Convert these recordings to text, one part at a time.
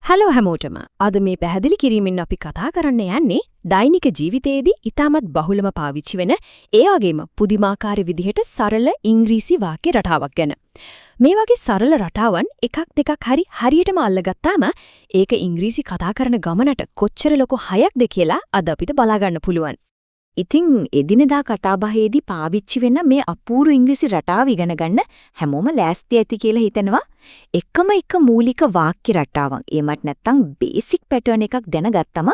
Hello හැමෝටම. අද මේ පැහැදිලි කිරීමෙන් අපි කතා කරන්න යන්නේ දෛනික ජීවිතයේදී ඉතාමත් බහුලව පාවිච්චි වෙන, ඒ වගේම පුදුමාකාර විදිහට සරල ඉංග්‍රීසි වාක්‍ය රටාවක් ගැන. මේ වගේ සරල රටාවන් එකක් දෙකක් හරි හරියටම අල්ලගත්තාම ඒක ඉංග්‍රීසි කතා කරන ගමනට කොච්චර ලොකු හයක්ද කියලා අද අපිට බලා ගන්න පුළුවන්. ඉතින් එදිනෙදා කතාබහේදී පාවිච්චි වෙන මේ අපූර්ව ඉංග්‍රීසි රටාව ඉගෙන ගන්න හැමෝම ලෑස්ති ඇති කියලා හිතනවා. එකම එක මූලික වාක්‍ය රටාවක්, එහෙමත් නැත්නම් බේසික් පැටර්න් එකක් දැනගත්තම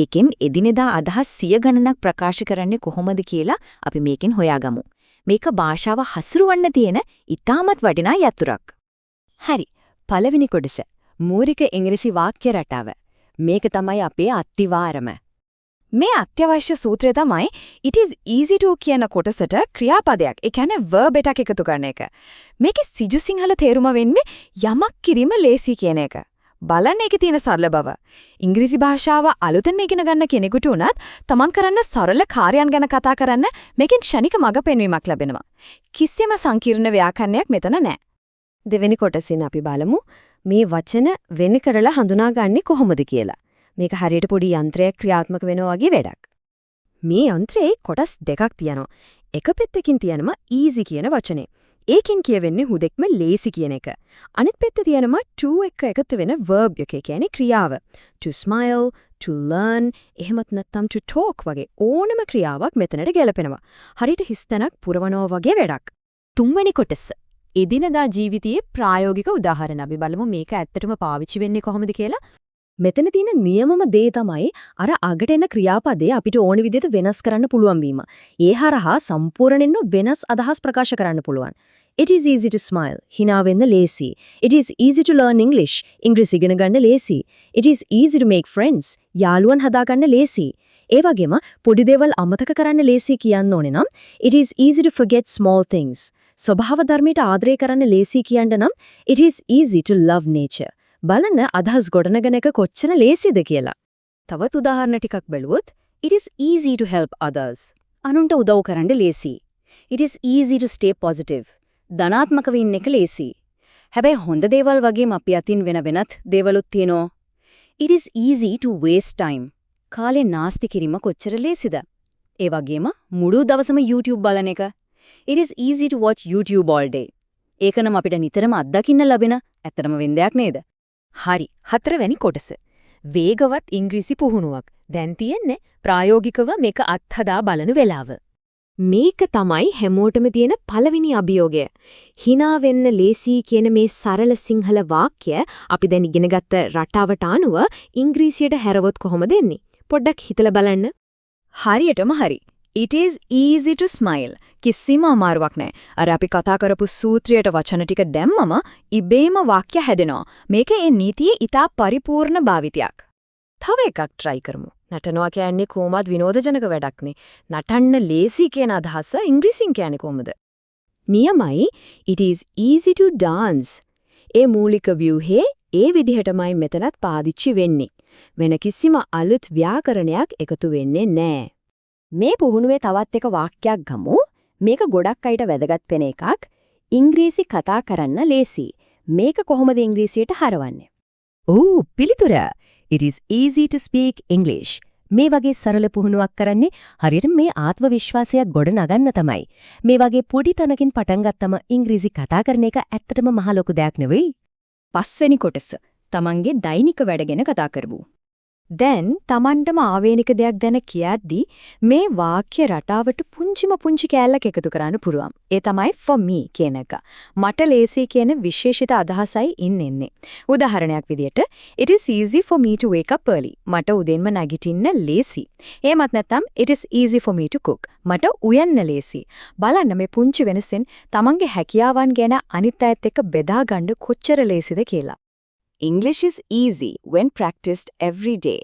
ඒකෙන් එදිනෙදා අදහස් සිය ගණනක් ප්‍රකාශ කරන්නේ කොහොමද කියලා අපි මේකෙන් හොයාගමු. මේක භාෂාව හසුරුවන්න තියෙන ඉතාමත් වටිනා යතුරක්. හරි. පළවෙනි කොටස. මූලික ඉංග්‍රීසි වාක්‍ය රටාව. මේක තමයි අපේ අත්තිවාරම. මේ අත්‍යවශ්‍ය සූත්‍රය තමයි "it is easy to" කියන කොටසට ක්‍රියාපදයක්, ඒ කියන්නේ verb එකක් එකතු කරන එක. මේකේ සිජු සිංහල තේරුම වෙන්නේ යමක් කිරීම ලේසි කියන එක. බලන්න ඒකේ තියෙන සරල බව. ඉංග්‍රීසි භාෂාව අලුතෙන් ඉගෙන ගන්න කෙනෙකුට උනත් තමන් කරන්න සරල කාර්යයන් ගැන කතා කරන්න මේකෙන් ක්ෂණික මඟ පෙන්වීමක් ලැබෙනවා. කිසිම සංකීර්ණ ව්‍යාකරණයක් මෙතන නෑ. දෙවෙනි කොටසින් අපි බලමු මේ වචන වෙන කරලා හඳුනාගන්නේ කොහොමද කියලා. මේක හරියට පොඩි යන්ත්‍රයක් ක්‍රියාත්මක වෙනවා වගේ වැඩක්. මේ යන්ත්‍රයේ කොටස් දෙකක් තියෙනවා. එක පැත්තකින් තියෙනවා "easy" කියන වචනේ. ඒකෙන් කියවෙන්නේ හුදෙක්ම ලේසි කියන එක. අනිත් පැත්තේ තියෙනවා "to" එක්ක එකතු වෙන verb එක, කියන්නේ ක්‍රියාව. To smile, to learn, එහෙමත් නැත්නම් to talk වගේ ඕනම ක්‍රියාවක් මෙතනට ගැලපෙනවා. හරියට හිස්තැනක් පුරවනවා වගේ වැඩක්. තුන්වෙනි කොටස. එදිනදා ජීවිතයේ ප්‍රායෝගික උදාහරණ. අපි බලමු මේක ඇත්තටම පාවිච්චි වෙන්නේ කොහොමද කියලා. මෙතන තියෙන නියමම දේ තමයි අර අගට එන ක්‍රියාපදේ අපිට ඕන විදිහට වෙනස් කරන්න පුළුවන් වීම. ඒ හරහා සම්පූර්ණයෙන්ම වෙනස් අදහස් ප්‍රකාශ කරන්න පුළුවන්. It is easy to smile. හිනා වෙන්න ලේසි. It is easy to learn English. ඉංග්‍රීසි ඉගෙන ගන්න ලේසි. It is easy to make friends. යාළුවන් හදාගන්න ලේසි. ඒ වගේම පොඩි දේවල් අමතක කරන්න ලේසි කියන්න ඕනේ නම් "It is easy to forget small things." ස්වභාව ධර්මයට ආදරය කරන්න ලේසි කියන්න නම් "It is easy to love nature." බලන්න අදහස් ගොඩනගන එක කොච්චර ලේසිද කියලා. තවත් උදාහරණ ටිකක් බැලුවොත්, "It is easy to help others." අනුන්ට උදව් කරන්න ලේසි. It is easy to stay positive. ධනාත්මකව ඉන්න එක ලේසි. හැබැයි හොඳ දේවල් වගේම අපි අතින් වෙන වෙනත් දේවලුත් තියෙනවා. It is easy to waste time. කාලේ නාස්ති කිරීම කොච්චර ලේසිද? ඒ වගේම මුළු දවසම YouTube බලන එක. It is easy to watch YouTube all day. ඒක නම් අපිට නිතරම අත්දකින්න ලැබෙන ඇත්තටම වෙන දෙයක් නේද? හරි. හතරවැනි කොටස. වේගවත් ඉංග්‍රීසි පුහුණුවක්. දැන් තියෙන්නේ ප්‍රායෝගිකව මේක අත්හදා බලන වෙලාව. මේක තමයි හැමෝටම තියෙන පළවෙනි අභියෝගය. හිනා වෙන්න ලේසි කියන මේ සරල සිංහල වාක්‍ය අපි දැන් ඉගෙනගත්ත රටාවට අනුව ඉංග්‍රීසියට හැරවොත් කොහොමද එන්නේ? පොඩ්ඩක් හිතලා බලන්න. හරියටම හරි. "It is easy to smile." කිසිම අමාරුවක් නෑ. අර අපි කතා කරපු සූත්‍රයට වචන ටික දැම්මම ඉබේම වාක්‍ය හැදෙනවා. මේක ඒ නීතියේ ඉතා පරිපූර්ණ භාවිතයක්. තව එකක් try කරමු. නටනවා කියන්නේ කොහොමත් විනෝදජනක වැඩක්නේ. නටන්න ලේසි කියන අදහස ඉංග්‍රීසියෙන් කියන්නේ කොහොමද? නියමයි. "It is easy to dance." ඒ මූලික ව්‍යුහේ ඒ විදිහටමයි මෙතනත් පාවිච්චි වෙන්නේ. වෙන කිසිම අලුත් ව්‍යාකරණයක් එකතු වෙන්නේ නෑ. මේ පුහුණුවේ තවත් එක වාක්‍යයක් ගමු. මේක ගොඩක් අයට වැදගත් වෙන එකක්. ඉංග්‍රීසි කතා කරන්න ලේසි. මේක කොහොමද ඉංග්‍රීසියට හරවන්නේ? ඔව්, පිළිතුර. "It is easy to speak English." මේ වගේ සරල පුහුණුවක් කරන්නේ හරියට මේ ආත්ම විශ්වාසය ගොඩනගන්න තමයි. මේ වගේ පොඩි තැනකින් පටන් ගත්තම ඉංග්‍රීසි කතා කරන එක ඇත්තටම මහ ලොකු දෙයක් නෙවෙයි. පස්වෙනි කොටස. තමන්ගේ දෛනික වැඩ ගැන කතා කරමු. දැන් තමන්ටම ආවේනික දෙයක් ගැන කියද්දි මේ වාක්‍ය රටාවට පුංචිම පුංචි කෑල්ලක් එකතු කරන්න පුළුවන්. ඒ තමයි "for me" කියන එක. මට ලේසි කියන විශේෂිත අදහසයි ඉන් එන්නේ. උදාහරණයක් විදියට, "It is easy for me to wake up early." මට උදෙන්ම නැගිටින්න ලේසි. එහෙමත් නැත්නම් "It is easy for me to cook." මට උයන්න ලේසි. බලන්න මේ පුංචි වෙනසෙන් තමන්ගේ හැකියාවන් ගැන අනිත් අයත් එක්ක බෙදා ගන්න කොච්චර ලේසිද කියලා. English is easy when practiced every day.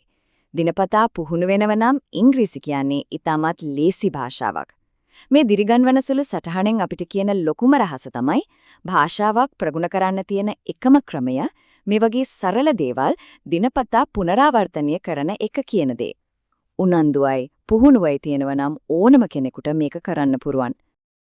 දිනපතා පුහුණු වෙනව නම් ඉංග්‍රීසි කියන්නේ ඉතාමත් ලේසි භාෂාවක්. මේ දිරිගන්වන සුළු සටහනෙන් අපිට කියන ලොකුම රහස තමයි භාෂාවක් ප්‍රගුණ කරන්න තියෙන එකම ක්‍රමය මේ වගේ සරල දේවල් දිනපතා පුනරාවර්තනය කරන එක කියන දේ. උනන්දුවයි පුහුණුවයි තියෙනවා නම් ඕනම කෙනෙකුට මේක කරන්න පුළුවන්.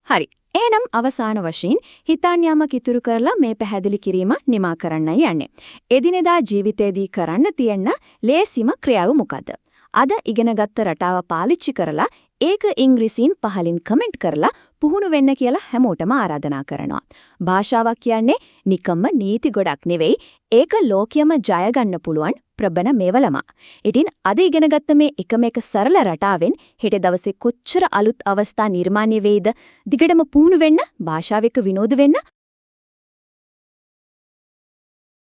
හරි. එහෙනම් අවසාන වශයෙන් හිතන්න යමක් ඉතුරු කරලා මේ පැහැදිලි කිරීම නිමා කරන්නයි යන්නේ. එදිනෙදා ජීවිතේදී කරන්න තියෙන ලේසිම ක්‍රියාව මොකද්ද? අද ඉගෙනගත්ත රටාව පාවිච්චි කරලා ඒක ඉංග්‍රීසියෙන් පහලින් කමෙන්ට් කරලා පුහුණු වෙන්න කියලා හැමෝටම ආරාධනා කරනවා. භාෂාවක් කියන්නේ නිකම්ම නීති ගොඩක් නෙවෙයි, ඒක ලෝකයම ජය ගන්න පුළුවන් ප්‍රබල මේවලම. ඉතින් අද ඉගෙනගත්ත මේ එකම එක සරල රටාවෙන් හෙට දවසේ කොච්චර අලුත් අවස්ථා නිර්මාණය වෙයිද? දිගටම පුහුණු වෙන්න, භාෂාව එක්ක විනෝද වෙන්න.